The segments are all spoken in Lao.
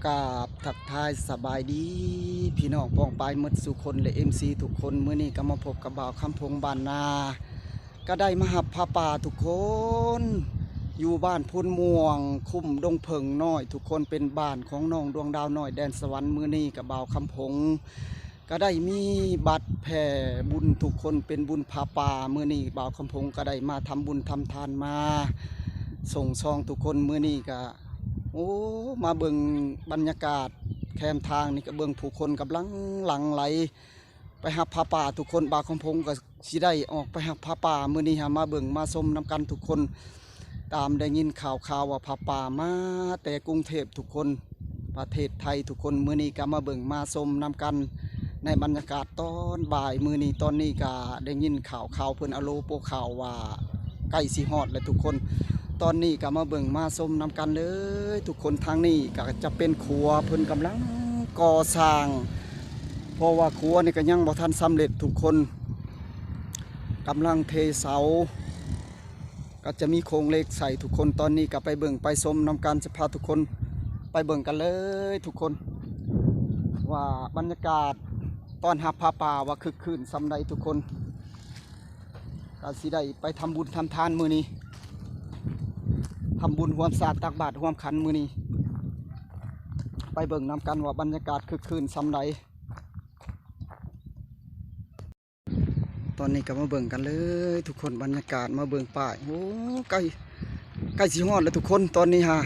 ກາບທັກທາຍສະບາຍດີ ພີ່ນ້ອງປ້ອງປາຍໝົດສູ່ຄົນ ແລະ ເອັຟຊີທຸກຄົນ. ມື້ນີ້ກໍມາພົບກັບບ່າວຄຳພົງບ້ານນາ ກໍໄດ້ມາຮັບຜ້າປ່າທຸກຄົນ ຢູ່ບ້ານໂພນມ່ວງ ຄຸ້ມດົງເຜິ້ງນ້ອຍທຸກຄົນ ເປັນບ້ານຂອງນ້ອງດວງດາວນ້ອຍແດນສະຫວັນ. ມື້ນີ້ກໍບ່າວຄຳພົງ ກໍໄດ້ມີບັດແຜ່ບຸນທຸກຄົນ ເປັນບຸນຜ້າປ່າ. ມື້ນີ້ບ່າວຄຳພົງກໍໄດ້ມາທຳບຸນທຳທານ ມາສົ່ງຊອງທຸກຄົນ. ມື້ນີ້ກໍ ໂອ້ ມາເບິ່ງບັນຍາກາດແຄມທາງນີ້ ກໍເບິ່ງຜູ້ຄົນກຳລັງຫຼັ່ງໄຫຼໄປຮັບຜ້າປ່າທຸກຄົນ. ບ່າວຄຳພົງກໍຊິໄດ້ອອກໄປຮັບຜ້າປ່າ. ມື້ນີ້ເຮົາມາເບິ່ງມາຊົມນຳກັນທຸກຄົນ. ຕາມໄດ້ຍິນຂ່າວໆວ່າຜ້າປ່າມາແຕ່ກຸງເທບທຸກຄົນ ປະເທດໄທທຸກຄົນ. ມື້ນີ້ກໍມາເບິ່ງມາຊົມນຳກັນໃນບັນຍາກາດຕອນບ່າຍມື້ນີ້. ຕອນນີ້ກໍໄດ້ຍິນຂ່າວໆເພິ່ນອາໂລໂປະຂ່າວວ່າໃກ້ຊິຮອດແລ້ວທຸກຄົນ. ຕອນນີ້ກໍມາເບິ່ງມາຊົມນຳກັນເລີຍທຸກຄົນ. ທາງນີ້ກໍຈະເປັນຂົວ ເພິ່ນກຳລັງກໍ່ສ້າງ ເພາະວ່າຂົວນີ້ກໍຍັງບໍ່ທັນສຳເລັດທຸກຄົນ ກຳລັງເທເສົາ ກໍຈະມີໂຄງເຫຼັກໃສ່ທຸກຄົນ. ຕອນນີ້ກໍໄປເບິ່ງໄປຊົມນຳກັນ ຈະພາທຸກຄົນໄປເບິ່ງກັນເລີຍທຸກຄົນ ວ່າບັນຍາກາດຕ້ອນຮັບຜ້າປ່າວ່າຄຶກຄື້ນສ່ຳໃດທຸກຄົນ. ກໍຊິໄດ້ໄປທຳບຸນທຳທານມື້ນີ້ ທຳບຸນຮ່ວມສາດຕັກບາດຮ່ວມຂັນມື້ນີ້ ໄປເບິ່ງນຳກັນວ່າບັນຍາກາດຄຶກຄື້ນສ່ຳໃດ. ຕອນນີ້ກໍມາເບິ່ງກັນເລີຍທຸກຄົນ ບັນຍາກາດ ມາເບິ່ງປ້າຍ ໂອ້ ໃກ້ ໃກ້ຊິຮອດແລ້ວທຸກຄົນ. ຕອນນີ້ຫາ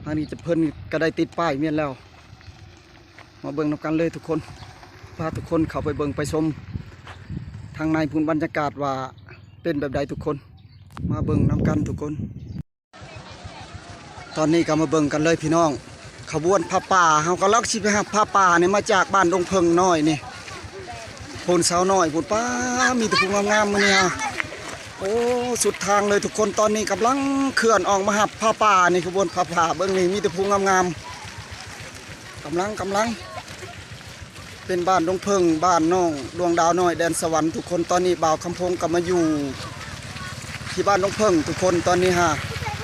ທາງນີ້ຈະ ເພິ່ນກໍໄດ້ຕິດປ້າຍແມ່ນແລ້ວ. ມາເບິ່ງນຳກັນເລີຍທຸກຄົນ ພາທຸກຄົນເຂົ້າໄປເບິ່ງໄປຊົມທາງໃນພຸ້ນ ບັນຍາກາດວ່າເປັນແບບໃດທຸກຄົນ ມາເບິ່ງນຳກັນທຸກຄົນ. ຕອນນີ້ກໍມາເບິ່ງກັນເລີຍພີ່ນ້ອງ ຂະບວນຜ້າປ່າ ເຮົາກຳລັງຊິໄປຮັບຜ້າປ່ານີ້ ມາຈາກບ້ານດົງເຜິ້ງນ້ອຍນີ້ ພຸ້ນສາວນ້ອຍພຸ້ນ. ປ້າ ມີແຕ່ຜູ້ງາມໆມື້ນີ້ຮະ ໂອ້ ສຸດທາງເລີຍທຸກຄົນ. ຕອນນີ້ກຳລັງເຄື່ອນອອກມາຮັບຜ້າປ່ານີ້ ຂະບວນຜ້າປ່າ ເບິ່ງນີ້ ມີແຕ່ຜູ້ງາມໆ ກຳລັງ ກຳລັງ ເປັນບ້ານດົງເຜິ້ງ ບ້ານນ້ອງດວງດາວນ້ອຍແດນສະຫວັນທຸກຄົນ. ຕອນນີ້ບ່າວຄຳພົງກໍມາຢູ່ທີ່ບ້ານດົງເຜິ້ງທຸກຄົນ. ຕອນນີ້ຫາ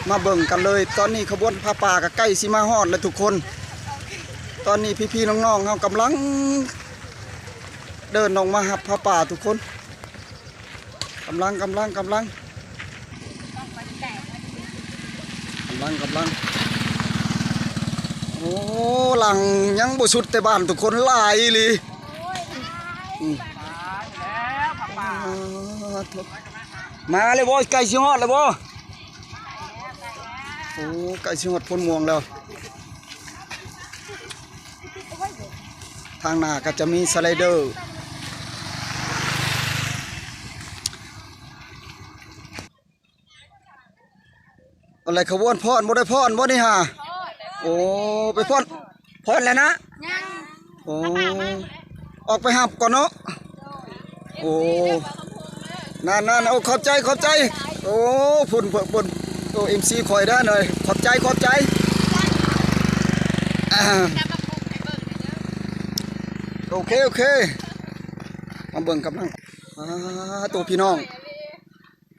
ມາເບິ່ງກັນເລີຍ ຕອນນີ້ຂະບວນຜ້າປ່າກໍໃກ້ຊິມາຮອດແລ້ວທຸກຄົນ. ຕອນນີ້ພີ່ໆນ້ອງໆເຮົາກຳລັງເດີນອອກມາຮັບຜ້າປ່າທຸກຄົນ. ກຳລັງ ກຳລັງ ກຳລັງ ກຳລັງ ກຳລັງ ໂອ້ ຫຼັງຍັງບໍ່ສຸດແຕ່ບ້ານທຸກຄົນ ຫຼາຍອີ່ຫຼີ. ອືມ ມາແລ້ວບໍ່? ໃກ້ຊິຮອດແລ້ວບໍ່? ໂອ້ ໃກ້ຊິຮອດໂພນມ່ວງແລ້ວ. ທາງໜ້າກໍຈະມີສະໄລເດີ ອະໄລຂະບວນຟ້ອນ ບໍ່ໄດ້ຟ້ອນບໍ່ນີ້ຫາ? ໂອ້ ໄປຟ້ອນ ຟ້ອນແລ້ວນະ? ຍັງ ໂອ້ ອອກໄປຮັບກ່ອນເນາະ. ໂອ້ ນັ້ນໆ ໂອ້ ຂອບໃຈ ຂອບໃຈ. ໂອ້ ພຸ້ນ ພຸ້ນ ໂອ້ ເອັຟຊີຂ້ອຍເດີ ຂອບໃຈ ຂອບໃຈ. ໂອເຄ ໂອເຄ ມາເບິ່ງກຳລັງ ອາ ໂຕ ພີ່ນ້ອງ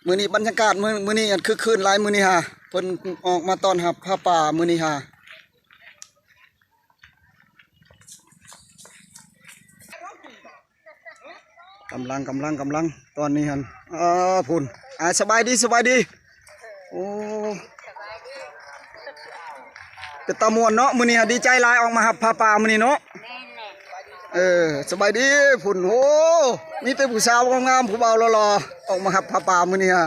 ມື້ນີ້ບັນຍາກາດ ມື້ ມື້ນີ້ອັນຄຶກຄື້ນຫຼາຍ ມື້ນີ້ຫາ ເພິ່ນອອກມາຕ້ອນຮັບຜ້າປ່າມື້ນີ້ຫາ. ກຳລັງ ກຳລັງ ກຳລັງ ຕອນນີ້ຫັ້ນ ເອີ ພຸ້ນ ອາ ສະບາຍດີ ສະບາຍດີ. ໂອ້ ເປັນຕາມ່ວນເນາະ ມື້ນີ້ຫາ ດີໃຈຫຼາຍ ອອກມາຮັບຜ້າປ່າມື້ນີ້ເນາະ. ເອີ ສະບາຍດີພຸ້ນ. ໂອ້ ມີແຕ່ຜູ້ສາວງາມໆ ຜູ້ບ່າວຫຼໍ່ໆ ອອກມາຮັບຜ້າປ່າມື້ນີ້ຫາ.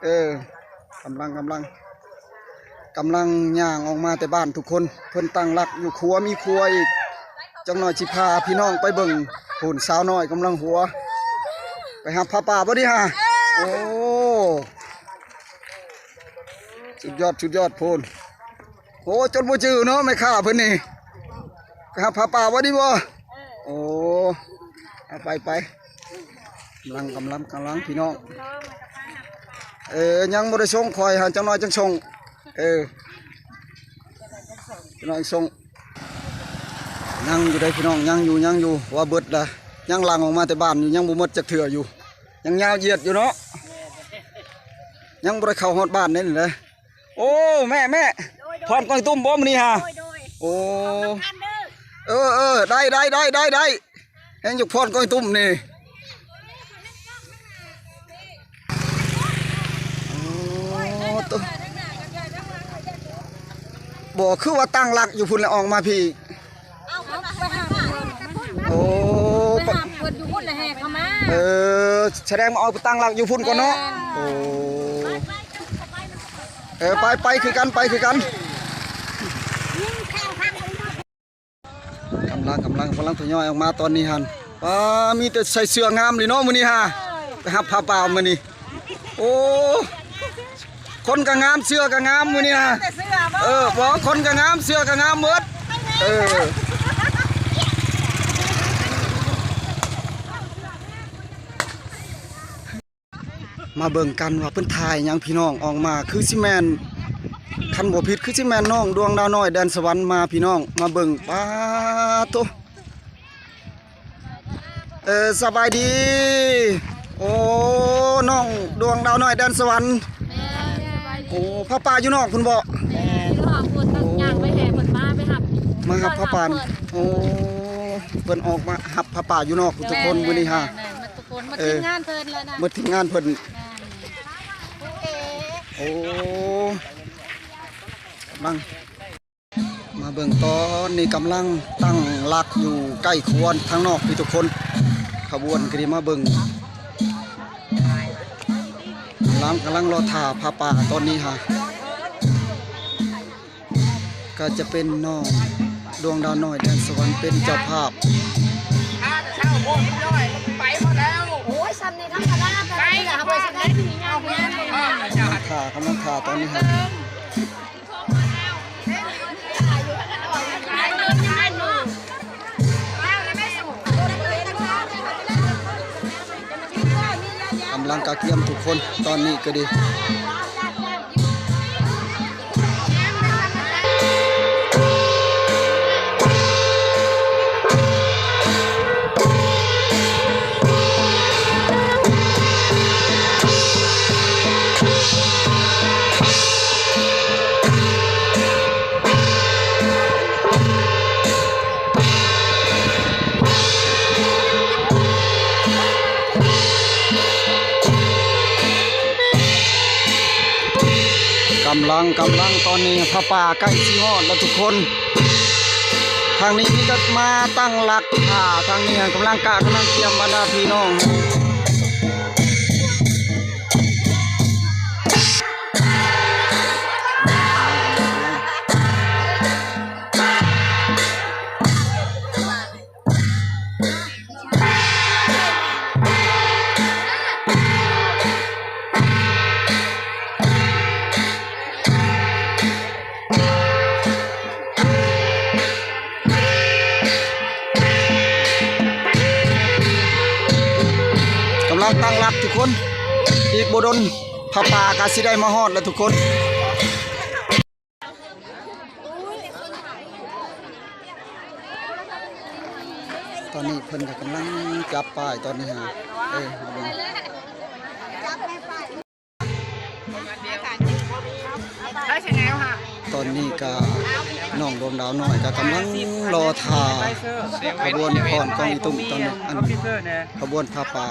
ເອີ ກຳລັງ ກຳລັງ ກຳລັງຍ່າງອອກມາແຕ່ບ້ານທຸກຄົນ ເພິ່ນຕັ້ງຫຼັກຢູ່ຄົວ ມີຄົວອີກ. ຈັກໜ້ອຍຊິພາພີ່ນ້ອງໄປເບິ່ງ ພຸ້ນສາວນ້ອຍກຳລັງຫົວ ໄປຮັບຜ້າປ່າບໍ່ດີຫາ. ໂອ້ ສຸດຍອດ ສຸດຍອດ ໂພນ. ໂອ້ ຈົນບໍ່ຈື່ເນາະ ແມ່ຄ້າເພິ່ນນີ້ ໄປຮັບຜ້າປ່າບໍ່ດີບໍ່? ໂອ້ ເອົາໄປ ໄປ ກຳລັງ ກຳລັງ ກຳລັງ ພີ່ນ້ອງ. ເອີ ຍັງບໍ່ໄດ້ສົ່ງ ຂ້ອຍຫັ້ນ ຈັກໜ້ອຍຈັ່ງສົ່ງ. ເອີ ຈັກໜ້ອຍສົ່ງ. ຍັງຢູ່ເດ້ພີ່ນ້ອງ ຍັງຢູ່ ຍັງຢູ່ ວ່າເບິດລະ ຍັງຫຼັ່ງອອກມາແຕ່ບ້ານຢູ່ ຍັງບໍ່ໝົດຈັກເທື່ອຢູ່ ຍັງຍາວຢຽດຢູ່ເນາະ ຍັງບໍ່ໄດ້ເຂົ້າຮອດບ້ານເດ້ນີ້ເດ້. ໂອ້ ແມ່ ແມ່ ໂດຍ ພ້ອມກອງຕຸ້ມບໍ່ມື້ນີ້ຫາ? ໂດຍ ໂດຍ ໂອ້ ພ້ອມນຳກັນເດີ. ເອີ ເອີ ໄດ້ ໄດ້ ໄດ້ ໄດ້ ໄດ້ ແຮງຢູ່ພ້ອມກອງຕຸ້ມນີ້. ໂອ້ ໂຕ ບໍ່ ຄືວ່າຕັ້ງຫຼັກຢູ່ພຸ້ນແລ້ວອອກມາພີ້. ເອົາ ໄປຫາເພິ່ນ ໂອ້ ໄປຫາເພິ່ນຢູ່ພຸ້ນແລ້ວແຫ່ເຂົ້າມາ. ເອີ ສະແດງວ່າເອົາໄປຕັ້ງຫຼັກຢູ່ພຸ້ນກ່ອນເນາະ. ແມ່ນ ໂອ້ ເອີ ໄປ ໄປຄືກັນ ໄປຄືກັນ. ກຳລັງ ກຳລັງ ກຳລັງທະຍອຍອອກມາຕອນນີ້ຫັ້ນ. ປ້າ ມີແຕ່ໃສ່ເສື້ອງາມເລີຍເນາະມື້ນີ້ຫາ ໄປຮັບຜ້າປ່າມື້ນີ້. ໂອ້ ຄົນກໍງາມ ເສື້ອກໍງາມມື້ນີ້ນະ. ເອີ ບໍ່ ຄົນກໍງາມ ເສື້ອກໍງາມໝົດ. ເອີ ມາເບິ່ງກັນວ່າເພິ່ນຖ່າຍຫຍັງພີ່ນ້ອງ. ອອກມາຄືຊິແມ່ນ ຄັນບໍ່ຜິດຄືຊິແມ່ນນ້ອງດວງດາວນ້ອຍແດນສະຫວັນມາພີ່ນ້ອງ. ມາເບິ່ງ ປາໂຕ. ເອີ ສະບາຍດີ. ໂອ້ ນ້ອງດວງດາວນ້ອຍແດນສະຫວັນ. ແມ່ນ ສະບາຍດີ. ໂອ້ ຜ້າປ່າຢູ່ນອກພຸ້ນບໍ? ແມ່ນ ຢູ່ນອກພຸ້ນ. ໂອ້ ຍ່າງໄປແຫ່ເພິ່ນມາ ໄປຮັບ ມາຮັບຜ້າປ່າ. ໂອ້ ເພິ່ນອອກມາຮັບຜ້າປ່າຢູ່ນອກພຸ້ນທຸກຄົນ. ແມ່ນ ມື້ນີ້ຫາ ແມ່ນ ໝົດທຸກຄົນ ໝົດ ເອີ ທີມງານເພິ່ນແລ້ວນະ. ໝົດທີມງານເພິ່ນ. ແມ່ນ ໂອ້ ກຳລັງ ມາເບິ່ງຕອນນີ້ກຳລັງຕັ້ງຫຼັກຢູ່ໃກ້ຂົວທາງນອກພີ້ທຸກຄົນ. ຂະບວນກໍໄດ້ມາເບິ່ງ ກຳລັງ ກຳລັງລໍຖ້າຜ້າປ່າຕອນນີ້ຫາ ກໍຈະເປັນນ້ອງດວງດາວນ້ອຍແດນສະຫວັນເປັນເຈົ້າພາບ. ໂອ້ຍ ຊ່ຳນີ້ທຳມະດາ ແຕ່ວ່າເຮົາບໍ່ສະແດງ. ກຳລັງຖ້າ ກຳລັງຖ້າຕອນນີ້ຫາ ກຳລັງກະກຽມທຸກຄົນຕອນນີ້ກໍດີ. ກຳລັງ ກຳລັງ ຕອນນີ້ຜ້າປ່າໃກ້ຊິຮອດແລ້ວທຸກຄົນ. ທາງນີ້ມີແຕ່ມາຕັ້ງຫຼັກຖ້າ ທາງນີ້ກຳລັງກະ ກຳລັງກຽມ ບັນດາພີ່ນ້ອງ. ກຳລັງຕັ້ງຫຼັກທຸກຄົນ ອີກບໍ່ດົນຜ້າປ່າກໍຊິໄດ້ມາຮອດແລ້ວທຸກຄົນ. ຕອນນີ້ເພິ່ນກໍກຳລັງຈັບປ້າຍຕອນນີ້ຫາ ເອີ ມາເບິ່ງ ຕອນນີ້ກໍນ້ອງດວງດາວນ້ອຍກໍກຳລັງລໍຖ້າຂະບວນຟ້ອນກອງອີຕຸ້ມ ຕອນນີ້ ອັນຂະບວນຜ້າປ່າ.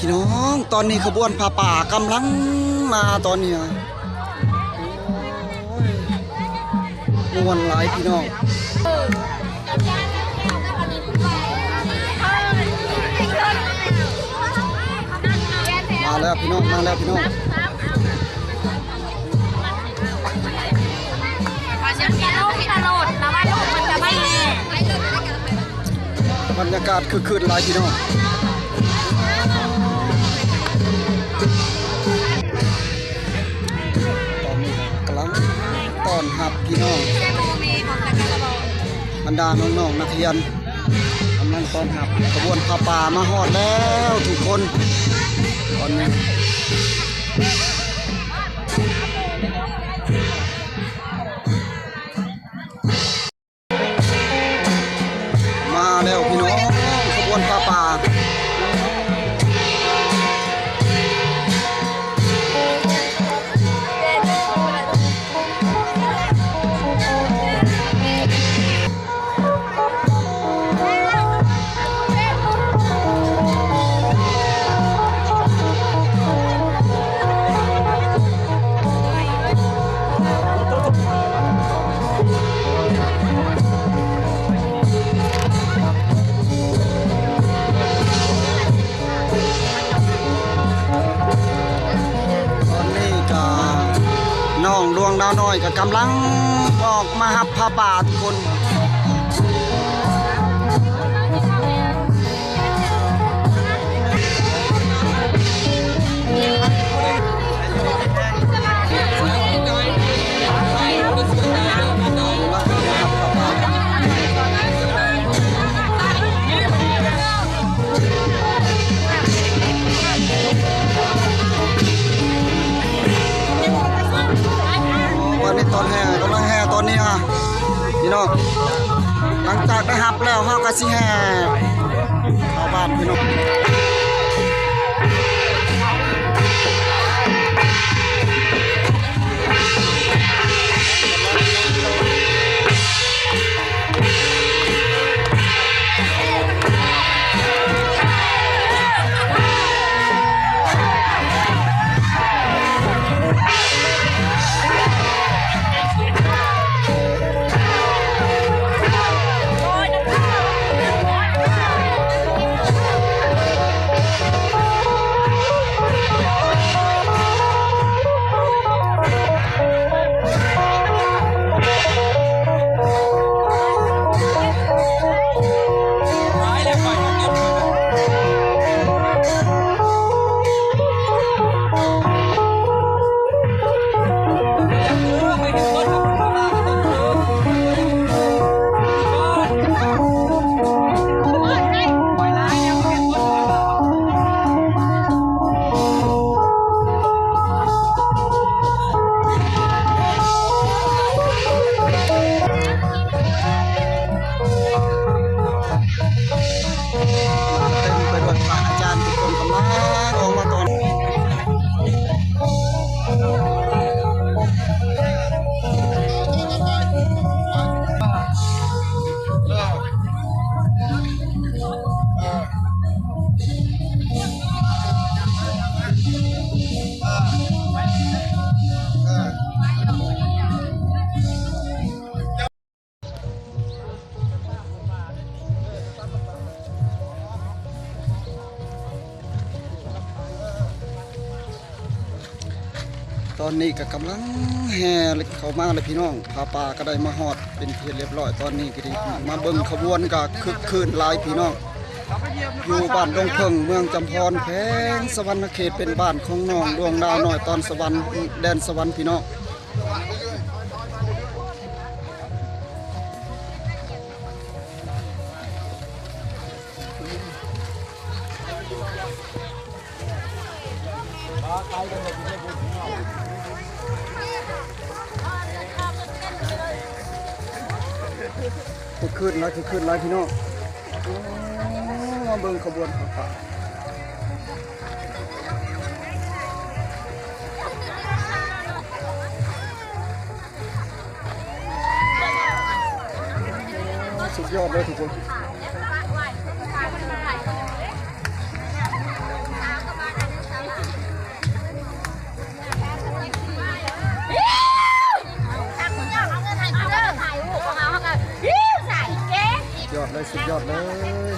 ພີ່ນ້ອງ ຕອນນີ້ຂະບວນຜ້າປ່າກຳລັງມາຕອນນີ້ ໂອ້ຍ ມ່ວນຫຼາຍພີ່ນ້ອງ. ມາແລ້ວພີ່ນ້ອງ ມາແລ້ວພີ່ນ້ອງ. ບັນຍາກາດຄຶກຄື້ນຫຼາຍພີ່ນ້ອງ. ຕອນນີ້ກຳລັງຕ້ອນຮັບພີ່ນ້ອງ ບັນດານ້ອງໆນັກຮຽນ ກຳລັງຕ້ອນຮັບຂະບວນຜ້າປ່າມາຮອດແລ້ວທຸກຄົນ. ຕອນນີ້ມາແລ້ວພີ່ນ້ອງ ຂະບວນຜ້າປ່າ. ຕອນນີ້ກະນ້ອງດວງດາວນ້ອຍກະກຳລັງອອກມາຮັບຜ້າປ່າທຸກຄົນ. ຕອນນີ້ຕອນແຫ່ ກຳລັງແຫ່ຕອນນີ້ ພີ່ນ້ອງ ຫຼັງຈາກໄດ້ຮັບແລ້ວ ເຮົາກະຊິແຫ່ເຂົ້າບ້ານພີ່ນ້ອງ. ເຕັມໄປດ້ວຍພະອາຈານທຸກຄົນກຳລັງອອກມາຕອນ ຕອນນີ້ກະກຳລັງແຫ່ເຂົ້າມາແລ້ວພີ່ນ້ອງ ຜ້າປ່າກະໄດ້ມາຮອດເປັນທີ່ຮຽບຮ້ອຍ. ຕອນນີ້ກະໄດ້ມາເບິ່ງຂະບວນກະຄຶກຄື້ນຫຼາຍພີ່ນ້ອງ ຢູ່ບ້ານດົງເຜິ້ງ ເມືອງຈຳພອນ ແຂວງສະຫວັນນະເຂດ ເປັນບ້ານຂອງນ້ອງດວງດາວນ້ອຍ ຕອນສະຫວັນ ແດນສະຫວັນພີ່ນ້ອງ. ຄຶກຄື້ນຫຼາຍ ຄຶກຄື້ນຫຼາຍພີ່ນ້ອງ. ໂອ້ ມາເບິ່ງຂະບວນຜ້າປ່າ ສຸດຍອດເລີຍທຸກຄົນ. ໄດ້ສຸດຍອດເລີຍ.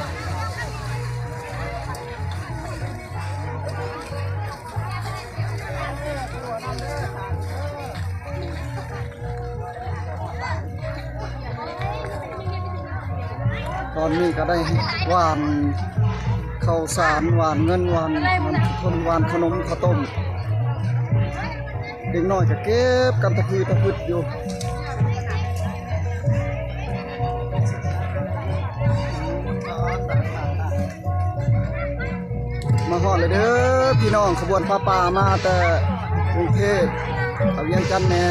ຕອນນີ້ກໍໄດ້ຫວ່ານເຂົ້າສານ ຫວ່ານເງິນ ຫວ່ານ ຫວ່ານ ຫວ່ານຂະໜົມ ເຂົ້າຕົ້ມ. ເດັກນ້ອຍກໍເກັບກັນຕະພຶດຕະພຶດຢູ່. ມາຮອດແລ້ວເດີພີ່ນ້ອງ ຂະບວນຜ້າປ່າມາແຕ່ກຸງເທບ ເຂົ້າວຽງຈັນແດ່.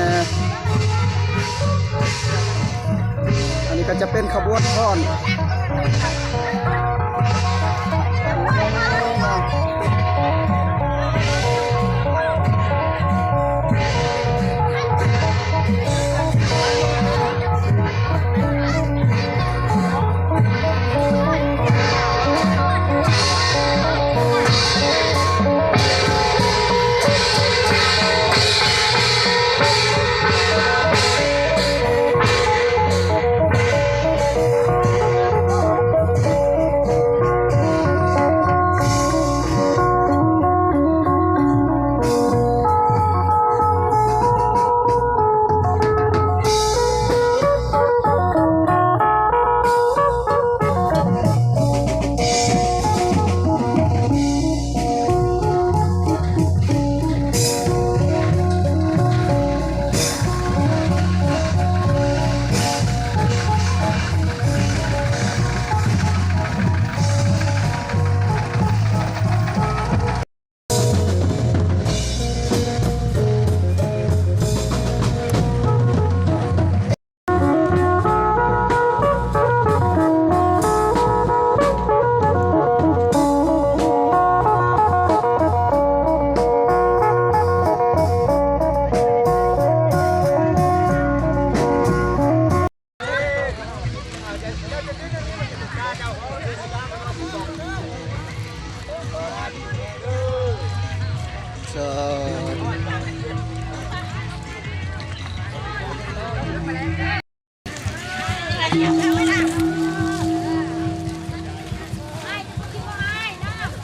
ອັນນີ້ກໍຈະເປັນຂະບວນຟ້ອນ.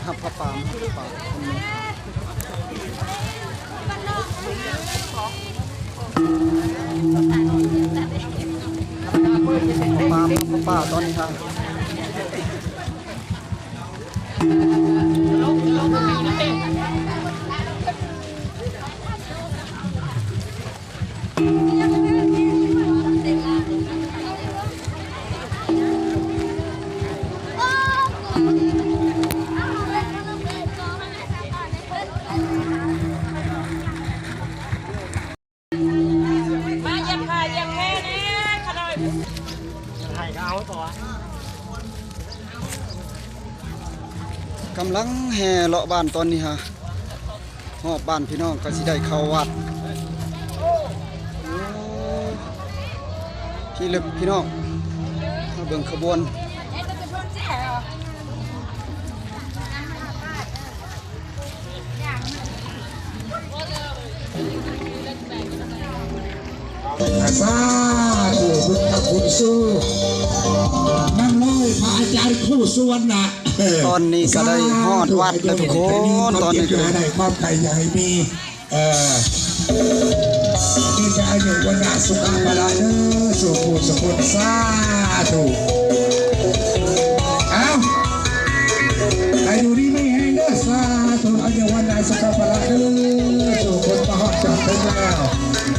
ຮັບຜ້າປ່າ ຮັບຜ້າປ່າ ຜ້າປ່າ ຜ້າປ່າຕອນນີ້ຄັບ. ມາຢຽບຜ້າຢຽບແພແດ່ຂະນ້ອຍ. ກຳລັງແຫ່ເລາະບ້ານຕອນນີ້ຮະ. ຮອບບ້ານພີ່ນ້ອງກໍຊິໄດ້ເຂົ້າວັດ. ໂອ້ ທີ່ລຶກພີ່ນ້ອງ ມາເບິ່ງຂະບວນ. ສາທຸ ບຸນທຳບຸນສູ່ນຳເລີຍ ພະອາຈານຄູສຸວັນນະ. ຕອນນີ້ກໍໄດ້ຮອດວັດແລ້ວທຸກຄົນ ຕອນນີ້ກໍໄດ້ຄວາມໄຄຢ່າໃຫ້ມີ ເອີ ມີແຕ່ອາຍຸວັນນະສຸຂະພະລະເດີ ສູ່ຜູ້ສູ່ຄົນ ສາທຸ. ເອົ້າ ໃຫ້ຢູ່ດີມີແຮງເດີ ສາທຸ ອາຍຸວັນນະສຸຂະພະລະເດີ ສູ່ຄົນ ມາຮອດຈອດເຖິງແລ້ວ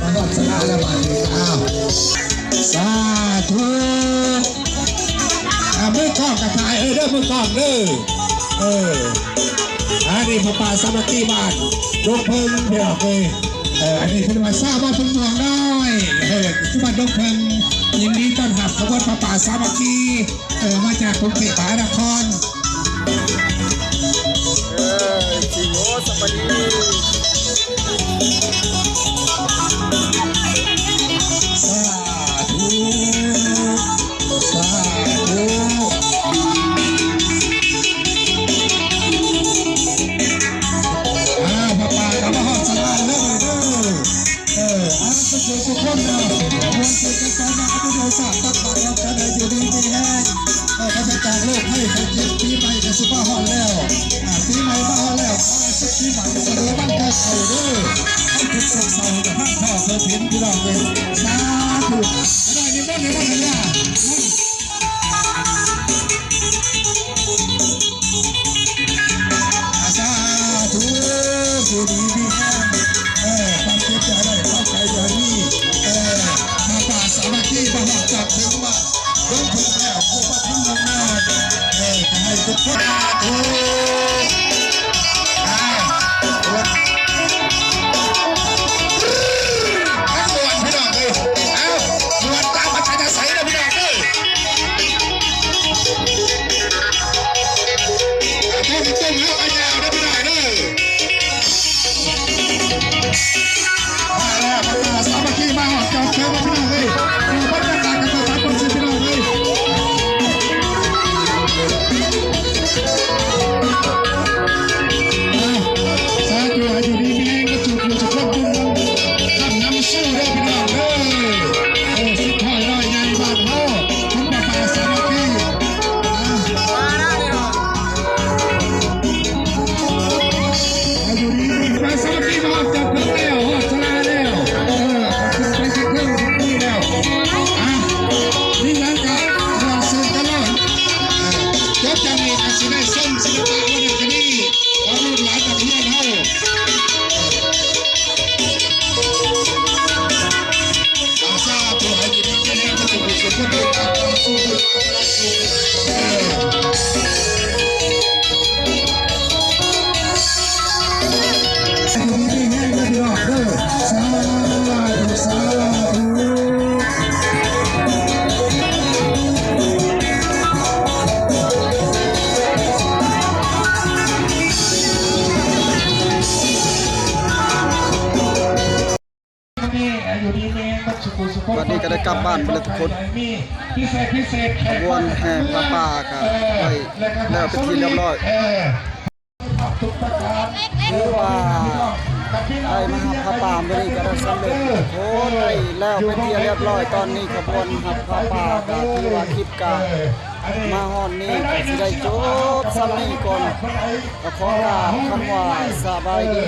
ມາຮອດສະຖານແລ້ວບາດນີ້ ເອົ້າ ສາທຸ. ອ່າ ມືກ້ອງກະຖ່າຍເອີເດີ ມືກ້ອງເດີ ເອີ ອັນນີ້ຜ້າປ່າສາມັກຄີບ້ານດົງເຜິ້ງ ພີ່ນ້ອງເອີຍ. ເອີ ອັນນີ້ເພິ່ນວ່າຊາວບ້ານເພິ່ນໝວກນ້ອຍ ເອີ ຄືບ້ານດົງເຜິ້ງ ຍິນດີຕ້ອນຮັບຂະບວນຜ້າປ່າສາມັກຄີ ເອີ ມາຈາກກຸງເທບມະຫານະຄອນ. ເອີ ເອັຟຊີ ໂອ້ ສະບາຍດີ ສາທຸ ສາທຸ. ອ່າ ພະປ່າກໍມາຮອດສະຫຼານເລີຍເດີ ເອີ ອ່າ ສຸກໆທຸກຄົນເດີ ມ່ວນຊື່ນກັນໄປນຳ ອະນຸໂມທະນາ ຕັກບາດ ເຮົາຈະໄດ້ຢູ່ດີມີແຮງ. ເດີ ໃຫ້ທຸກໂສກເສົ້າກັບພາກພໍ່ເກີດເຫັນ ພີ່ນ້ອງເອີຍ ສາທຸ ໜ້ອຍນິມົນ ນິມົນ ສາທຸ ຢູ່ດີມີແຮງ ເອີ ຄວາມເຈັບຢ່າໄດ້ ຄວາມໄຂ້ຢ່າມີ ເອີ ມາປະສາມັກຄີ ມາຮອດຈອດເຖິງບ້ານ ລົງເຖິງແລ້ວ ພວກມາທຳບຸນນາ ເອີ ກໍໃຫ້ທຸກຄົນ ສາທຸ ອ່າ ທັງມ່ວນ ພີ່ນ້ອງເອີຍ ເອົ້າ ມ່ວນຕາມອັດທະຍາໄສເດີ ພີ່ນ້ອງເອີຍ ຕຸ້ມໆ ເຮົາກໍຍາວເດີ ພີ່ນ້ອງເດີ. ມາແລ້ວ ພາສາມັກຄີມາຮອດຈອດເຖິງແລ້ວ ພີ່ນ້ອງເອີຍ ເອີ ບັນຍາກາດການສາກົນ ພີ່ນ້ອງເອີຍ ເອີ ສາທຸ ໃຫ້ຢູ່ດີມີແຮງ ເບິດສູ່ຜູ້ສູ່ຄົນ ບຸນນຳ ນຳສູ່ເດີ ພີ່ນ້ອງເດີ ເອີ ສຸດທ້າຍນ້ອຍໃຫຍ່ບ້ານເຮົາ ບຸນປະປາສາມັກຄີ ອ່າ ມາແລ້ວ ພີ່ນ້ອງ ໃຫ້ຢູ່ດີມີແຮງ ສາມັກຄີມາຮອດຈອດເຖິງແລ້ວ ຮອດສາລາແລ້ວ ເອີ ຂຶ້ນໄປເທິງນີ້ແລ້ວ ອ່າ ມີຫຍັງກະມ່ວນຊື່ນຕະຫຼອດ ເອີ ຈົບຈາກນີ້ກະຊິໄດ້ຊົມສິລະປະວັນນະຄະດີຂອງລູກຫຼານນັກຮຽນເຮົາ ອາ ສາທຸ ໃຫ້ຢູ່ດີມີແຮງ ເບິດສູ່ຜູ້ສູ່ຄົນ ເດີນທາງເຂົ້າສູ່ ເອີ ຢູ່ດີມີແຮງເດີພີ່ນ້ອງເດີ ສາທຸ ສາທຸ. ບັດນີ້ກໍໄດ້ກັບບ້ານໄປແລ້ວທຸກຄົນ. ຂະບວນແຫ່ຜ້າປ່າກໍໄດ້ແລ້ວເປັນທີ່ຮຽບຮ້ອຍ. ຖືວ່າໄດ້ມາຮັບຜ້າປ່າມື້ນີ້ກໍໄດ້ສຳເລັດທຸກຄົນ ໄດ້ແລ້ວເປັນທີ່ຮຽບຮ້ອຍ. ຕອນນີ້ຂະບວນຮັບຜ້າປ່າກໍຖືວ່າຄລິບກໍມາຮອດນີ້ ກໍຊິໄດ້ຈົບສ່ຳນີ້ກ່ອນ. ກໍຂໍກາບຄຳວ່າສະບາຍດີ.